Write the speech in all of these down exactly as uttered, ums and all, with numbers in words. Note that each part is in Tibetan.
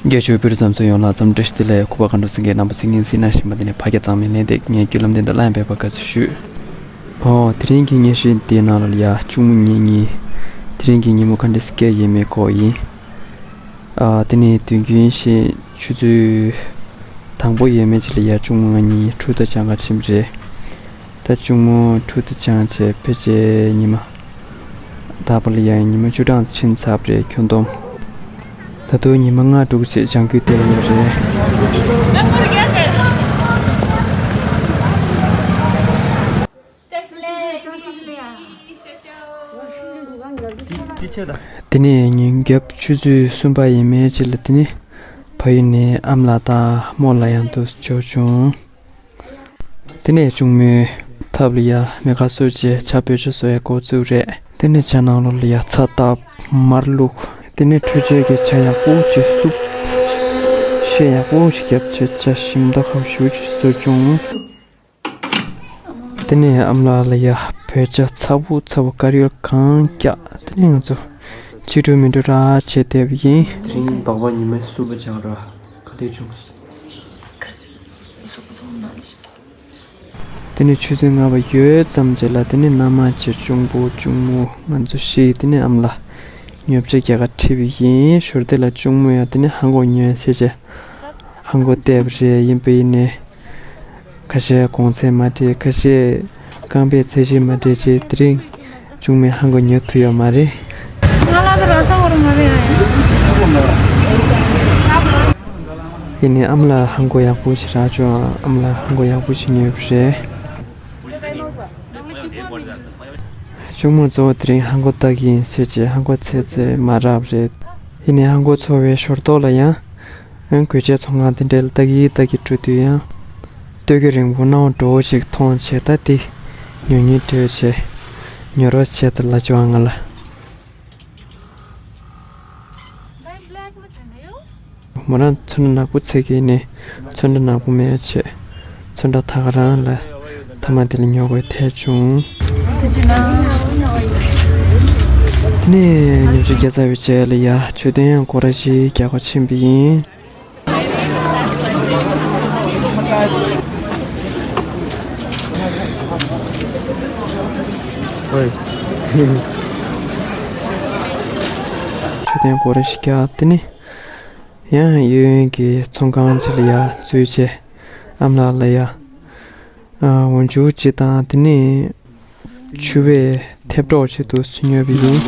རྒྱལ་སྤྱིའི་བོད་རིགས་ཚང་མ་ཚོ་ཡོངས་ལ་འཚམས་འདྲི་ཞུ། དེ་ལས་ཁུ་པ་མཁའ་འགྲོ་སེང་གེ་རྣམ་པ་སེང་གེ་སྲིད་ན་བཞིན་པ་དེ་ནས་ཕ་སྐད་གཙང་མའི་ལན་འདེབས་ངས་བརྒྱུད་ལམ་དེ་འདྲ་ལ་ཡང་བེད་པ་དགའ་བསུ་ཞུ། ཨོ་དེ་རིང་གི་ངའི་ཤིང་དེའི་ནང་ལ་ཡ་ཅུང་མོ་ངེད་གཉིས། དེ་རིང་གི་ཉིན་མོ་ག་འདྲ་སྐྱེལ་ཡོད་མེད་སྐོར་ཡིན། ཨ་དེ་ནས་དུས་རྒྱུན་བཞིན་ཆུ་ཚོད་དང་པོ་ཡོད་མེད་ཅིག་ལ་ཡ་ཅུང་མོ་ང་གཉིས་ཕྲུ་གུ་དང་སྦྱང་ག་ཕྱིན་པ་རེད། ད་གཅུང་མོ་ཕྲུ་གུ་སྦྱངས་བྱས་ཕལ་ཆེར་ཉི་མ། ད་བར་ལ་ཡང་ཉི་མ་བཅུ་གྲངས་ཕྱིན་ཚར་བ་རེད་ཁྱོན་བསྡོམས། ད་དུང་ཉི་མ་ལྔ་དྲུག་ཅིག་སྦྱང་རྒྱུ་བསྡད་ཡོད་རེད། དེ་ནས་ཉིན་རྒྱབ་ཆུ་ཚོད་གསུམ་པ་ཡས་མས་ཅིག་ལ་དེ་ནས་ཕ་ཡུལ་ནས་ཨ་མ་ལགས་དང་རྨོ་ལགས་ཡང་དུ་འབྱོར་བྱུང་། དེ་ནས་གཅུང་མོའི་ཐབ་ལ་ཡ་མེ་ཁ་གསོས་བྱས་ཇ་བོད་ཇ་བཟོ་ཡ་འགོ་བཙུགས་རེད། དེ་ནས་ཇ་ནང་ལོགས་ལ་ཡ་ཚྭ་བཏབ་མར་བླུགས། དེ་ནས་འཕྲུལ་ཆས་ཀྱི་ཇ་ཡག་པོ་ཅིག་བསུབས། ཤེལ་ཡག་པོ་ཞིག་བརྒྱབ་བྱས་ཇ་ཞིམ་མདོག་ཁ་པོ་ཞེ་པོ་ཅིག་བཟོས་བྱུང་། དེ་ནས་ཨ་མ་ལགས་ལ་ཡ་བོད་ཇ་ཚ་པོ་ཚ་པོ་དཀར་ཡོལ་གང་རྒྱག་དེ་ནས་ང་ཚོ་ཕྱི་དྲོ་མི་འགྲོ་ར་བྱས་བསྡད་པ་ཡིན། དེ་རིང་སྦག་སྦག་ཉི་མ་གསུམ་པ་སྦྱངས་ར་ག་འདྲས་བྱུང་། དེ་ནས་ཆུ་ཚོད་ལྔ་པ་ཡོལ་ཙམ་རྗེས་ལ་དེ་ནས་མནའ་མ་བྱས་གཅུང་པོ་གཅུང་མོ་ང་ཚོ་བཞི་དེ་ནས་ཨ་མ་ལགས་ཉོ་ཆ་རྒྱག་ག་ཁྲིད་པ་ཡིན། ཞོར་དེ་ལ་གཅུང་མོ་ཡང་དེ་ནས་ཧ་གོ་ཉོས་ཟེར་བྱས་ཧ་གོ་བལྟས་པ་རེད། ཡིན་པ་ཡིན་ནས་ཁ་ཤས་གོང་ཚད་མ་འགྲིག་ཁ་ཤས་རྐང་པའི་ཚད་གཞི་མ་འགྲིག་ཅེས་དེ་རིང་གཅུང་མོས་ཧ་གོ་ཉོ་ཐུབ་ཡོད་མ་རེད། ང་ལ་དེ་ར་ས་བོར་མ་རེད། ཡིན་ནའི་ཨ་མ་ལགས་ཧ་གོ་ཡག་པོ་ཞིག་རག་བྱུང་། ཨ་མ་ལགས་ཧ་གོ་ཡག་པོ་ཞིག་ཉོས་པ་རེད། གཅུང་མོ་གཙོ་བོ་དེ་རིང་ཧ་གོ་ལྟ་གི་ཡིན་ཟེར་བྱས་ཧ་གོ་ཚད་ཚད་མ་རག་པ་རེད། ཡིན་ནའི་ཧ་གོ་ཚོར་བའི་ཞོར་ཐོག་ལ་ཡང་། ཡང་གོས་ཆས་ཚོང་ཁང་དེ་འདྲ་ལ་ལྟ་གི་ལྟ་གི་འགྲོ་དུས་ཡང་། སྟོད་ཀྱི་རིང་པོ་སྣང་བ་འགྲོ་བོ་ཞིག་མཐོང་བྱས་ད་དེ་ཉོ་ཉོ་འདྲ་བྱས། ཉོ་རོགས་བྱས་ད་ལ་ཅོ་ང་ལ། མོ་རང་ཚོན་ཁྲ་ནག་པོ་ཚེ་གི་ནི་ཚོན་ཁྲ་ནག་པོ་མེད་བྱས། ཚོན་ཁྲ་ཐག་རང་ལ་ཐ་མ་དེ་ལ་ཉོ་དགོས་ཐལ་བྱུང་། དེ་ནས་ཉོ་ཆ་རྒྱག་ཚར་བའི་རྗེས་ལ་ཡ་མཆོད་རྟེན་སྐོར་ར་ཞིག་རྒྱག་ག་ཕྱིན་པ་ཡིན། ཧོꯏ། མཆོད་རྟེན་སྐོར་ར་ཞིག་རྒྱག་དེ་ནི། ཡང་གཡས་གཡོན་གྱི་ཚོང་ཁང་ཅིག་ལ་ཡ་འཛུལ་བྱས། ཨ་མ་ལགས་ལ་ཡ། འོ་འཇུ་ཅིག་དང་དེ་ནི། ཆུ་བས་ཐེབས་གྲོགས་ཆེད་དུ་ཕྱི་ཉོས་པ་ཡིན།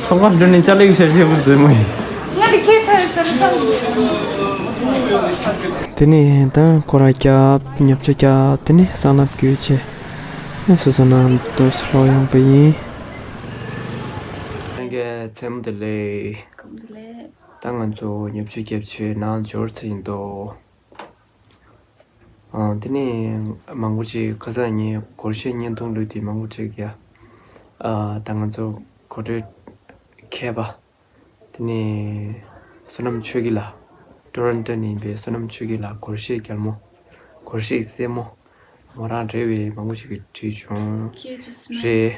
ཚོང་ཁང་འགྲོ་ནས་ཅ་ལག་ཞལ་ཆེ་པོ་འཛོལ་མ་ཡིན། དེ་ནས་ད་སྐོར་ར་བརྒྱབ་ཉོ་ཆ་བརྒྱབ་དེ་ནས་སྲང་ལམ་བརྒྱུད་བྱས། ཨེ་སོ་སོ་ནང་དུ་ལོག་ཡོང་པ་ཡིན། ལྷན་རྒྱས་མཚན་མོ་བདེ་ལེགས། ད་ང་ཚོ་ཉོ་ཆ་བརྒྱབ་བྱས་ནང་འབྱོར་ཚར་ཡིན་དོ། ཨ་དེ་ནས་མང་པོ་ཅིག་ཁ་སང་ཉིན་སྒོར་གཞས་བརྙན་ཐུང་བླུགས་དེ་མང་པོ་ཅིག་ཡ། ཨ་ད་ང་ཚོ་གོ་སྒྲིག་མཁས་པ། དེ་ནས་བསོད་ནམས་ཆོས་སྐྱིད་ལགས། ཊོ་རོན་ཊོ་ནས་ཡིན་པའི་བསོད་ནམས་ཆོས་སྐྱིད་ལགས་སྒོར་གཞས་རྒྱལ་མོ། སྒོར་གཞས་སྲས་མོ། མོ་རང་རེ་བའི་མང་པོ་ཞིག་གིས་བྲིས་བྱུང་། རེད།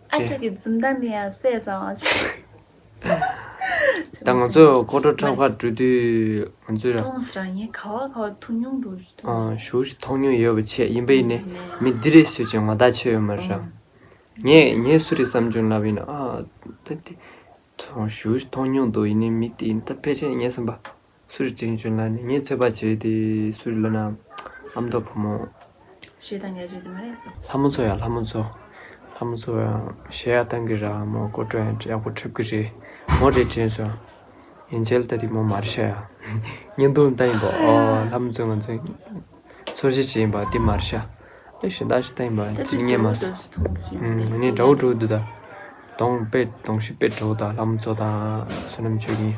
ཨ་ཅག་གི་འཛུམ་མདངས་འདི་ཡང་བསད་ཚར་བ་ཅིག་ད་ང་ཚོ་ཀོ་ཀྲོ་ཁྲབ་ཁ་འགྲོ་དུས་ང་ཚོས་ར། གཏོང་སི་ར་ངས་ག་བ་ག་བ་ཐུག་མྱོང་འདུག་ཨ་ཞུ་ཞིག་མཐོང་མྱོང་ཡོད་པ་བྱས་ཡིན་པ་ཡིན་ནའི་མི་འདི་རེད་ཟེར་བྱས་ངོ་ཐག་ཆོད་ཡོད་མ་རེད་ར། ངས་ངས་སུ་རེད་བསམ་བྱུང་ལབ་ཡིན་ན་ཨ་ད་དེ། ཐོང་ཞུ་མཐོང་མྱོང་འདུག་ཡིན་ནའི་མི་དེ་ཡིན་ད་ཕལ་ཆེར་ངའི་བསམ་པ་སུ་རེད་དྲན་བྱུང་ལབ་ནས་ངས་ཚོད་དཔག་བྱས་ཏེ་སུ་རེད་ལབ་ན་ཨ་མདོ་བུ་མོ། ཞེ་དྲག་ངས་བརྗོད་དེ་མ་རེད། ལྷ་མོ་མཚོ་ཡ་ལྷ་མོ་མཚོ། ལྷ་མོ་མཚོ་ཡ་ཞེ་ཡ་བཏང་གི་ར་མོ་ཀོ་ཀྲོ་ཡ་ཡག་པོ་འཁྲབ་གི་རེད་མོ་རེད་དྲན་སོང་། ཡན་ཆད་ལ་ད་དེ་མོ་མ་རེད་ཤག་ཡ། བརྙན་ཐུང་ལྟ་ཡིན་པ་ཨོ་ལྷ་མོ་མཚོ་ང་ཚོའི་ཚོར་ཤེས་བྱེད་ཡིན་པ་དེ་མ་རེད་ཤག་ཨེ་གཞན་དག་ཞིག་ལྟ་ཡིན་པ་ཅིག་རྙེད་མ་སོང་། ངས་འདྲ་བོ་འགྲོ་འདུག་ད། གདོང་དཔེ་གདོང་ཤེས་དཔེ་འདྲ་བོ་དང་ལྷ་མོ་མཚོ་དང་བསོད་ནམས་ཆོས་སྐྱིད།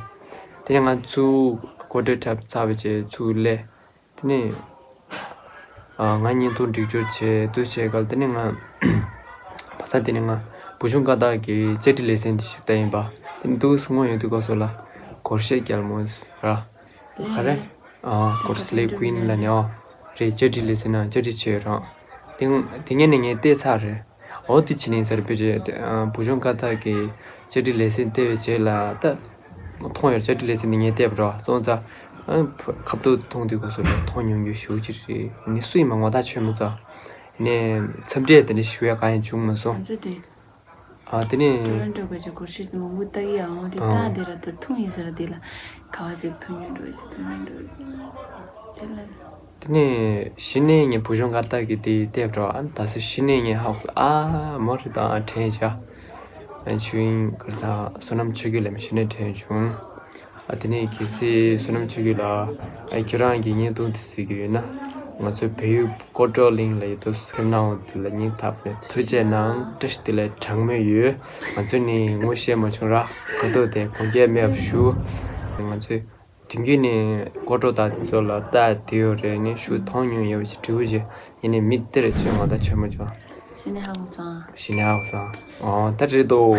དེ་ནས་ང་ཚུར་ཀོ་ཀྲོ་ཁྲབ་ཚར་བའི་རྗེས་ཚུར་སླེབས། དེ་ནས་ང་བརྙན་ཐུང་སྒྲིག་སྦྱོར་བྱས་དུས་བྱས་སྐབས་དེ་ནས་ང་བ་ཚ་དེ་ནས་ང་བུ་ཆུང་ཀ་དག་གི་བཅར་འདྲི་ལེ་ཚན་དེ་ཞིག་ལྟ་ཡིན་པ་དེ་ནས་འདུག་སེ་སྔོན་ཡོང་དུས་སྐབས་སུ་ལ་སྒོར་གཞས་རྒྱལ་མོ་ར་ག་རེ། ཨ་ཀོར་སི་ལེ་ཀུན་ལ་ནི་ཨོ་རེད། བཅར་འདྲི་ལེ་ཚན་ནང་བཅར་འདྲི་བྱས་རང་། དེ་དེ་ངས་ནི་ངས་བལྟས་ཚར་རེད། ཨོ་དེ་ཕྱི་ནས་ཟེར་བེ་རེད། བུ་ཆུང་ཀ་ཐག་གི་བཅར་འདྲི་ལེ་ཚན་བལྟས་པའི་རྗེས་ལ་ད་མཐོང་ཡོད། བཅར་འདྲི་ལེ་ཚན་འདི་ངས་བལྟས་པ་རེད། སོང་ཙང་ཨ་ཁ་ཐུག་མཐོང་དུས་སྐབས་སུ་ལ་མཐོང་མྱོང་རྒྱུ་ཞེ་པོ་ཅིག་རེད། ནི་སུ་ཡིན་མ་ངོ་ཐག་ཆོད་མི་ཚོ་ནས་འཚམས་འདྲི་དེ་འདྲ་ཞུ་ཡ་གང་ཡང་བྱུང་མ་སོང་། ང་ཚོ་དེ། ཨ་དེ་ནས་ཊོ་རོན་ཊོ་གི་ཅིག་སྒོར་གཞས་མང་པོ་ལྟ་གི་ཡ། འོ་དེ་ཨ་ལྟ་དེ་ར་དེ་ཐུང་ཡིན་ཟེར་དེ་ལ་ག་བ་ཅིག་ཐུང་ཉུང་འགྲོ་ཅིག་ཐུང་ཉུང་འགྲོ་ཅིག་ལ། དེ་ནས་གཞི་ནས་ངས་བུ་ཆུང་ཀ་ཐག་གི་དེ་བལྟས་པ་རེད། ཨ་ད་སེ་གཞི་ནས་ངས་ཧ་གོ་སོང་། ཨ་མོ་རེད་ད་དྲན་བྱ། ཨ་ཆོས་དབྱིངས་གར་ས་བསོད་ནམས་ཆོས་རྒྱལ་ལ་གཞི་ནས་དྲན་བྱུང་། ཨ་དེ་ནས་གལ་སྲིད་བསོད་ནམས་ཆོས་རྒྱལ་ལགས། ཨ་ཁྱེད་རང་གི་བརྙན་ཐུང་དེ་གཟིགས་ཀྱི་ཡོད་ན། ང་ཚོའི་བལ་ཡུལ་ཀོ་ཀྲོ་གླིང་ལ་ཡོད་དོ་སེམས་ནང་དེ་ལ་སྙིང་ཐག་པ་ནས་ཐུགས་རྗེ་གནང་། བཀྲ་ཤིས་བདེ་ལེགས་གྲངས་མེད་ཡོད། ང་ཚོས་ནི་ངོ་ཤེས་མ་བྱུང་ར་ག་དོ་དེ་དགོངས་འགལ་མེད་པ་ཞུ། ང་ཚོས་དུས་རྒྱུན་ནས་ཀོ་ཀྲོ་དང་དེ་ཚོ་ལ་ལྟ་དེ་ཡོད་རེད། ནི་ཞུ་མཐོང་མྱོང་ཡོད་པ་ཞིག་དྲི་བ་ཞིག་ཡིན་ནི་མི་དེ་རེད་ཅེས་ང་ད་ཆོས་མ་བྱུང་། གཞི་ནས་ཧ་གོ་སོང་། གཞི་ནས་ཧ་གོ་སོང་། ཨོ་ད་རེད་དོ།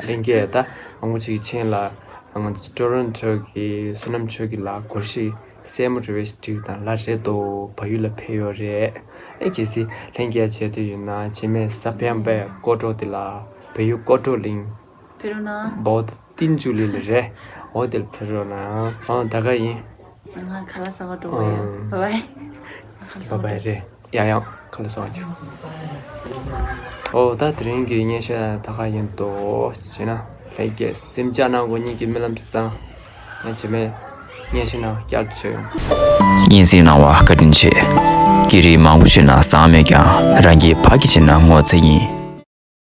ལྷན་རྒྱས་ད་ཨ་ངོ་ཅིག་ཆེན་ལ་ང་ཚོ་ཊོ་རོན་ཊོ་གི་བསོད་ནམས་ཆོས་རྒྱལ་ལགས་སྒོར་གཞས་གསལ་མོ་རེ་བས་བསྒྲིགས་དང་ལ་རེད་དོ། བལ་ཡུལ་ལ་ཕེབས་ཡོད་རེད། ཨེ་གལ་སྲིད་ལྷན་རྒྱས་བྱེད་འདོད་ཡོད་ན་རྗེས་མའི་ས་པན་པའི་ཀོ་ཀྲོ་དེ་ལ་བལ་ཡུལ་ཀོ་ཀྲོ་གླིང་ཕེབས་རོགས་གནང་། བོད་ཏིན་ཇུ་ལི་ལ་རེད། འོ་དེ་ལ་ཕེབས་རོགས་གནང་། ཨོ་ད་ག་ཡིན། ང་ཁ་ལག་ཟ་བར་འགྲོ་གི་ཡོད། ཨང་། བྷའི་བྷའི། ཁ་ལག་ཟ་བར་འགྲོ། བྷའི་བྷའི་རེད། ཡང་ཡང་ཁ་ལག་ཟ་བར་འགྲོ། ཨོ་ད་དེ་རིང་གི་སྙན་ཞུ་ད་ག་ཡིན་དོ་ཅེ་ན། ལྷན་རྒྱས་སེམས་ཅག་གནང་དགོས། ཉིད་ཀྱི་རྨི་ལམ་བཟང་། ང་རྗེས་མའི་སྙན་ཞུ་ནང་བསྐྱར་དུ་མཇལ་ཡོང་། སྙན་སེང་གནང་བ་བཀའ་དྲིན་ཆེ། སྐད་རིགས་མང་པོ་ཞིག་ནང་བཟང་མེད་ཀྱང་རང་གི་ཕ་གི་ཆེད་ན་ངོ་ཚ་ཡིན།